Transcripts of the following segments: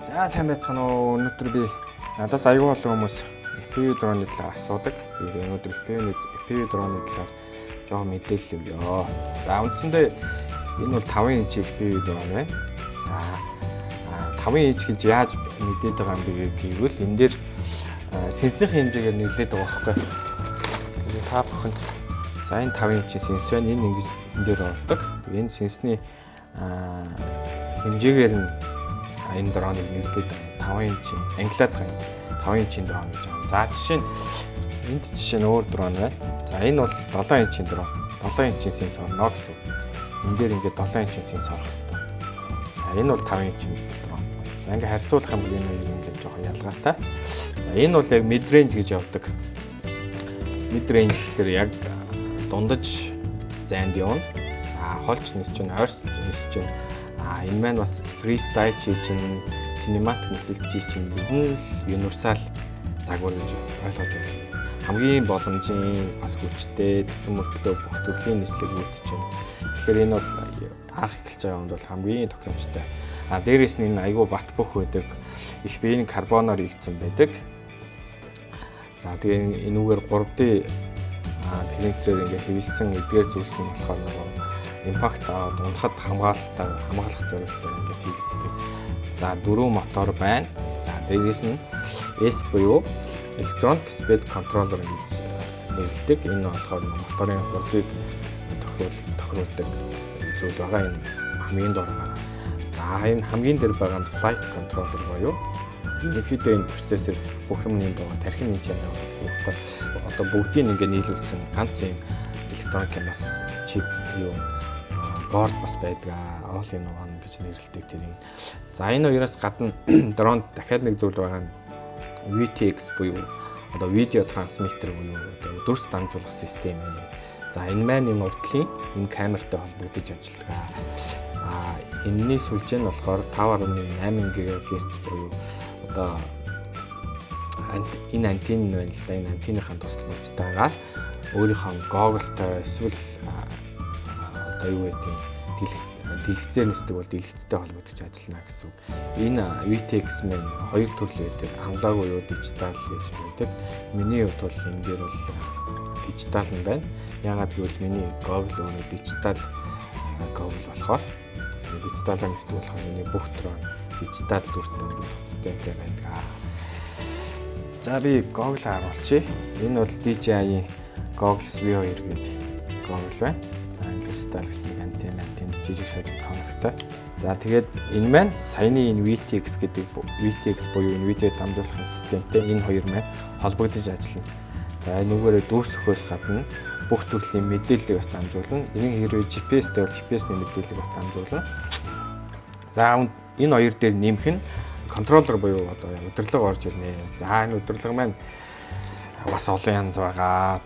За, сайн байцгаана уу? Өнөөдөр би надаас аягүй олон хүмүүс FPV дроны талаар асуудаг. Тэгээд өнөөдөр FPV дроны талаар жоохон мэдээлэл өгье. За, үндсэндээ энэ бол 5 инч FPV дрон байна. За, 5 инч гэж яаж мэдээд байгаа юм бэ гэвэл энэ дээр сенсний хэмжээгээр нэрлээд байгаа байхгүй. Тэгээд та бүхэнд, за, энэ 5 инчийн сенс байна. Энэ ингэж энэ дээр ордог. Тэгээд энэ сенсний хэмжээгээр нь энэ дроныг нэрлээд 5 инчийн, англиад байгаа 5 инчийн дрон гэж байгаа. За, жишээ нь энд жишээ нь өөр дрон байна. За, энэ бол 7 инчийн дрон. 7 инчийн сенс орно гэсэн. Энэ дээр ингээд 7 инчийн сенс орох хэрэгтэй. За, энэ бол 5 инчийн дрон. За, ингээд харьцуулах юм бол энэ хоёр ингээд жоохон ялгаатай. За, энэ бол яг mid range гэж явдаг. Mid range гэхэлэр яг дундаж зайд явна. За, холж нисч чинь, ойрч нисч чинь. А энэ маань бас freestyle чи чинь, cinematic нисэлт чи чинь, ер нь л universal загвар гэж ойлгож байна. Хамгийн боломжийн, бас хүчтэй тэгсэн мөртлөө бүх төрлийн нислэг үүдч чинь. Тэгэхээр энэ бол анх эхэлж байгаа хүнд бол хамгийн тохиромжтой. А дээрэс нь энэ айгүй бат бөх байдаг. Их биеийн карбоноор хийгдсэн байдаг. За, тэгээ энүүгээр 3D принтерээр ингээ хэвлэсэн эдгээр зүйлс нь болохоор нөгөө impact аваад унахад хамгаалалтаа хамгаалах зорилготой ингээд хийгддэг. За, дөрвөн мотор байна. За, дээрээс нь ESC буюу Electronic Speed Controller гэж нэрлэдэг. Энэ болохоор моторын хурдыг тохируулдаг зүйл байгаа. Энэ хамгийн доор байгаа. За, энэ хамгийн дээр байгаа нь flight controller буюу ерөнхийдөө энэ процессор бүх юмны доо тархин энэ чанар гэсэн үг байхгүй. Одоо бүгдийг ингээ нийлүүлсэн ганц юм электроник бас чип юу board бас байдаг. All in one гэж нэрлэдэг тэрийг. За, энэ хоёроос гадна дронд дахиад нэг зүйл байгаа нь VTX буюу одоо видео transmitter буюу одоо дүрс дамжуулах систем ээ. За, энэ маань энэ урдлын энэ камертай холбогдож ажилладаг. А энэний сүлжээ нь болохоор 5.8 ГГц буюу одоо энэ антенн байна л да. Энэ антенныхаа тусламжтайгаар өөрийнхөө goggle той эсвэл одоо юу гэдэг дэлгэцээр нисдэг бол дэлгэцтэй холбогдож ажиллана гэсэн үг. Энэ VTX маань хоёр төрөл байдаг. Аналог буюу дижитал гэж байдаг. Миний хувьд бол энэ дээр бол дижитал нь байна. Яагаад гэвэл миний goggle өөрөө дижитал goggle болохоор, дижиталаар нисдэг болохоор миний бүх дрон дижитал дүрс дамжуулах системтэй байдаг. За, би goggle харуулчих. Энэ бол DJI-ийн Goggles V2 гэдэг goggle байна. За, энэ Crystal гэсэн нэг антенн жижиг шажиг тоногтой. За, тэгээд энэ маань саяны энэ VTX гэдэг, VTX буюу энэ видео дамжуулах системтэй энэ хоёр маань холбогдож ажиллана. За, энүүгээрээ дүрс өгөхөөс гадна бүх төрлийн мэдээллийг бас дамжуулна. Энэ хэрвээ GPS-тэй бол GPS-ний мэдээллийг бас дамжуулна. За, энэ хоёр дээр нэмэх нь контроллер буюу одоо удирдлага орж ирнэ. За, энэ удирдлага маань бас олон янз байгаа.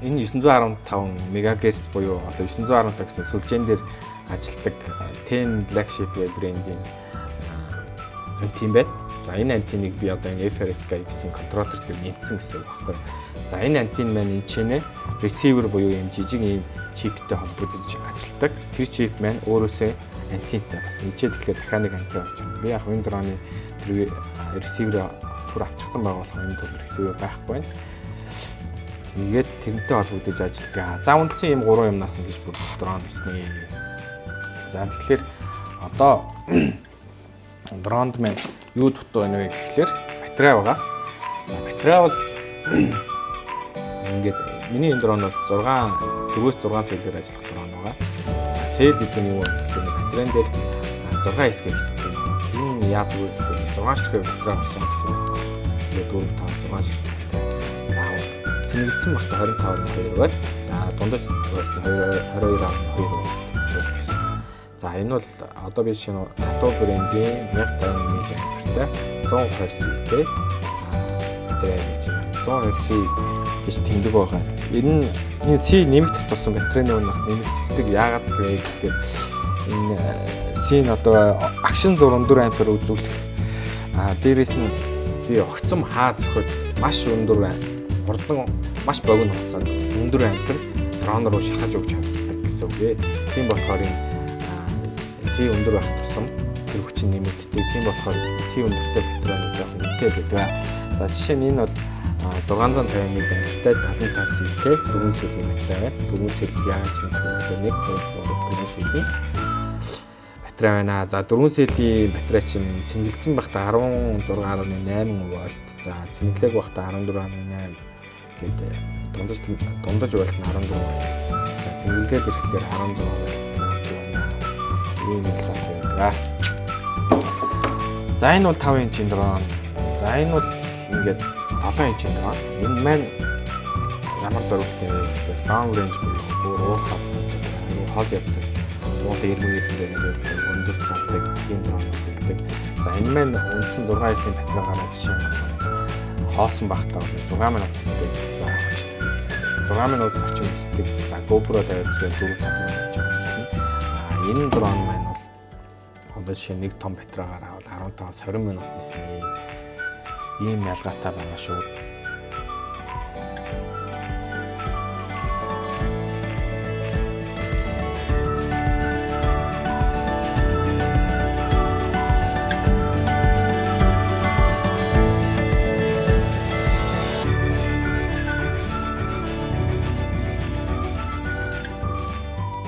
Энэ 915 МГц буюу одоо 915 гэсэн сүлжээн дээр ажилладаг Ten Black Sheep брендийн антен байна. За, энэ антеныг би одоо энэ FrSky гэсэн контроллер дээр нэмсэн гэсэн үг байхгүй. За, энэ антен маань энэ ч нэ receiver буюу юм жижиг ийм чиптэй холбогдож ажилладаг. Тэр чип маань өөрөөсөө антентай бас энэ ч тэгэхээр дахиад нэг антен орж ирнэ. Би яг энэ дроны тэр receiver түр авчихсан байгаа болохоор энэ төр receiver байхгүй байна. Тэгээд тэрнтэй холбогдож ажилладаг. За, үндсэн ийм гурван юмнаас ингэж бүрдэх дрон гэснэ. За, тэгэхээр одоо дронд маань юу дутуу байна вэ гэхлээр батарей байгаа. За, батарей бол ингээд миний энэ дрон бол 6 4-өөс 6 cell ээр ажиллах дрон байгаа. За, cell гэдэг нь юу вэ гэхлээр батарейн дээр 6 хэсгээр бичсэн. Энэ яадаг вэ гэхлээр 6 ширхэг батарей орсон гэсэн үг. Тэгээд 4 5 6 ширхэгтэй. За, цэнэглэсэн багтаа 25.2 бол, за, дундаж бол 22.2 бол гэсэн. За, энэ бол одоо би шинэ Tattu брендийн 1050 мАh-тай 120 C-тэй батарей гэж байна. 120 C гэж тэмдэг байгаа. Энэ энэ C нэмэгдэх тусам батарейны үн бас нэмэгддэг. Яагаад вэ гэхээр энэ C нь одоо агшин зур өндөр ампер үзүүлэх. А дээрэс нь би огцом хаа зөхөд маш өндөр байна. Хурдан, маш богино хугацаанд өндөр ампер дрон руу шахаж өгч чаддаг гэсэн үг ээ. Тийм болохоор энэ C өндөр байх тусам Тэр хүч нь нэмэгддэг. Тийм болохоор эсийн өндөртэй батарей нь жоохон үнэтэй байдаг. За, жишээ нь энэ бол 650 мАh-тай 75 C-тэй 4 cell-ийн батарей байна. 4 cell яаж юм бэ? 1 2 3 4 cell-ийн батарей байна. За, 4 cell-ийн батарей чинь цэнгэлдсэн байхдаа 16.8 вольт. За, цэнгэлээгүй байхдаа 14.8 гээд дундаж вольт нь 14 вольт. За, цэнгэлдээд ирэхлээр 16 вольт байна. Ийм ялгаатай байдаг. За, энэ бол 5 инчийн дрон. За, энэ бол ингээд 7 инчийн дрон. Энэ маань ямар зориулттай вэ гэхээр long range буюу бүр уул хавтууд, аюу хол явдаг. Уул ирмэг дээр ингээд өндөрт гардаг ийм дрон хэлдэг. За, энэ маань үндсэн 6 S-ийн батарейгаараа жишээ нь хоосон байхдаа 6 минут нисдэг. За, 6 минут орчим нисдэг. За, GoPro тавиад 4 5 минут орчим нисдэг. А энэ дрон маань бол одоо жишээ нэг том батарейгаараа бол 15-аас 20 минут ниснэ. Ийм ялгаатай байгаа шүү.